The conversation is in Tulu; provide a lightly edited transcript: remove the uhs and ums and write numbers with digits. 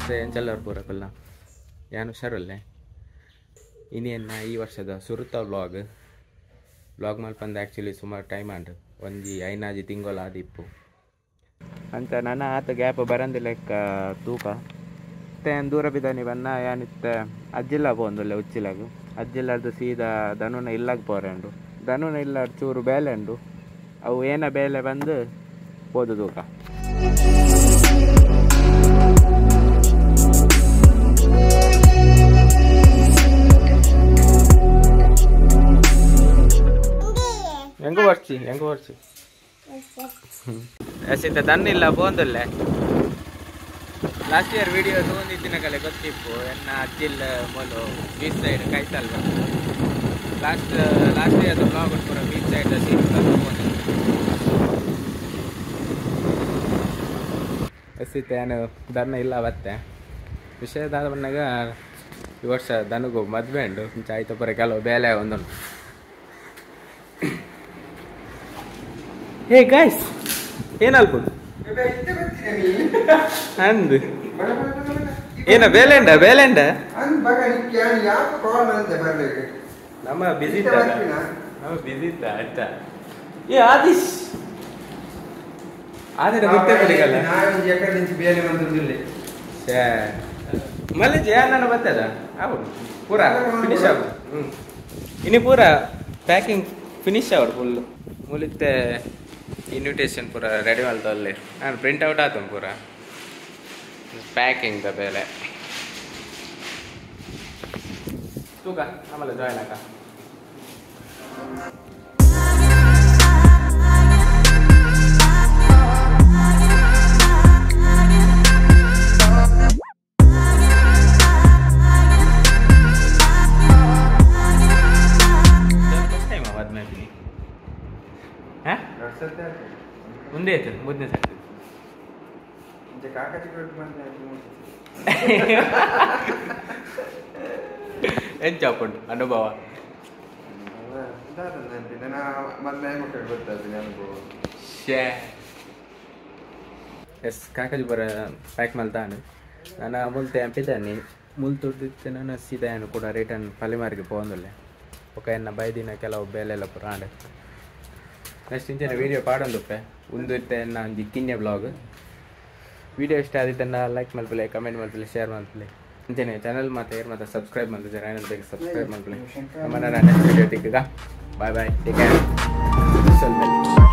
ನಮಸ್ತೆ ಎಂಚಲ್ಲವ್ರು ಪೂರಕಲ್ಲ ಯಾನು ಹುಷಾರಲ್ಲೇ ಇನ್ನೇನು ಈ ವರ್ಷದ ಸುರುತ ವ್ಲಾಗ್ ವ್ಲಾಗ್ ಮಲ್ಪಂದು ಆ್ಯಕ್ಚುಲಿ ಸುಮಾರು ಟೈಮ್ ಆಂಡು ಒಂಜಿ ಐನಾಜಿ ತಿಂಗೊಲ ಆದಿಪ್ಪು ಅಂತ ನನ್ನ ಆತ ಗ್ಯಾಪ್ ಬರಂದಿ ಲೆಕ್ಕ ತೂಕ ಮತ್ತೆ ದೂರ ಬಿದ್ದಾನಿ ಬನ್ನ ಯಾನಿತ್ತೆ ಅಜ್ಜಿಲ್ಲ ಪೋಂದುಲ್ಲೆ ಉಚ್ಚಿಲಾಗು ಅಜ್ಜಿಲ್ಲಾರ್ದು ಸೀದಾ ಧನುನ ಇಲ್ಲಾಗ ಪೋರೆ ಉಂಡು ಧನುನ ಇಲ್ಲಾರ್ ಚೂರು ಬೇಲೆ ಉಂಡು ಅವು ಏನ ಬೇಲೆ ಬಂದು ಪೋದು ತೂಕ ಹೆಂಗು ಬರ್ಚಿ ಹೆಂಗು ಬರ್ಚಿ ಎಸಿತ ದನ್ನಿಲ್ಲ ಬೋಂದುಲ್ಲೆ ಲಾಸ್ಟ್ ಇಯರ್ ವಿಡಿಯೋ ತಗೊಂಡಿದ್ದಿನ ಕಲೆ ಗೊತ್ತಿಪ್ಪು ಎನ್ನ ಅಜ್ಜಿಲ್ಲ ಮೊಲು ಬೀಚ್ ಸೈಡ್ ಕೈತಲ್ ಲಾಸ್ಟ್ ಲಾಸ್ಟ್ ಇಯರ್ ಬ್ಲಾಗ್ ಪೂರ ಬೀಚ್ ಸೈಡ್ ಸೀನ್ ಎಸಿತ ಏನು ದನ್ನ ಇಲ್ಲ ಬತ್ತೆ ವಿಷಯದಾದ ಬಂದಾಗ ಈ ವರ್ಷ ದನಗೂ ಮದುವೆ ಉಂಡು ಆಯ್ತು ಪೂರ ಕೆಲವು ಬೇಲೆ ಒಂದುಂಟು. ಹೇ ಗಾಯ್ಸ್ ಏನಲ್ಬೋದು ಅಂದು ಏನ ಬೇಲೆಂಡ ಬೇಲೆಂಡ ನಮ್ಮ ಬಿಸಿ ನಮ್ಮ ಬಿಸಿ ಇತ್ತ ಆಯ್ತಾ ಏ ಆದಿಶ್ ಆದ್ರೆ ಗೊತ್ತೇ ಕೊಡಿಗಲ್ಲ ಮಲ್ಲಿ ಜಯ ನಾನು ಬರ್ತದ ಹೌದು ಪೂರ ಫಿನಿಶ್ ಆಗುದು. ಇನ್ನು ಪೂರ ಪ್ಯಾಕಿಂಗ್ ಫಿನಿಶ್ ಆವಡು ಫುಲ್ ಮುಲಿತ್ತೆ ಇನ್ವಿಟೇಷನ್ ಪೂರ ರೆಡಿ ಮಾಡ್ತಾ ಅಲ್ಲಿ ನಾನು ಪ್ರಿಂಟ್ ಔಟ್ ಆತು ಪೂರ ಪ್ಯಾಕಿಂಗ್ the ಬೇಲೆ ತೂಕ ಆಮೇಲೆ ಜಾಯ್ನ್ ಆಕ. ಮುಂದೆ ಆಯ್ತು ಮುಂದೆ ಸಾಕು ಎಂಚಾಪುಂಡು ಅನುಭವ ಎಸ್ ಕಾಕಜಿ ಬರ ಪ್ಯಾಕ್ ಮಲ್ತಾನು ನಾನು ಮುಲ್ತೆ ಅಂಪಿದ್ದಾನೆ ಮುಲ್ ತುಡ್ದಿತ್ತೆ ನಾನು ಸೀದಾ ಏನು ಕೂಡ ರಿಟರ್ನ್ ಪಲಿಮಾರಿಗೆ ಪೋಂದುಲ್ಲೆ ఒక ಎನ್ನ ಬೈದಿನ ಕೆಲವು ಬೇಲೆಲ್ಲ ಪೂರ ಆಂಡೆ. ನೆಕ್ಸ್ಟ್ ಇಂಚಿನ ವೀಡಿಯೋ ಪಾಡೊಂದುಪ್ಪೆ ಒಂದು ಇತ್ತೆ ಎನ್ನ ಒಂಜಿ ಕಿನ್ಯ ಬ್ಲಾಗ್ ವೀಡಿಯೋ ಇಷ್ಟ ಆದಿತ್ತನ್ನ ಲೈಕ್ ಮಲ್ಪಲೆ ಕಮೆಂಟ್ ಮಲ್ಪಲೆ ಶೇರ್ ಮಲ್ಪಲೆ ಅಂಚನೆ ಚಾನಲ್ ಮಾತ್ರ ಏರ್ ಮಾತ್ರ ಸಬ್ಸ್ಕ್ರೈಬ್ ಮಲ್ಪಲೆ ಚಾನಲ್ ಸಬ್ಸ್ಕ್ರೈಬ್ ಮಲ್ಪಲೆ. ನಮ್ಮ ನೆಕ್ಸ್ಟ್ ವೀಡಿಯೋ ತಿಕ್ಕಗ. Bye bye, take care.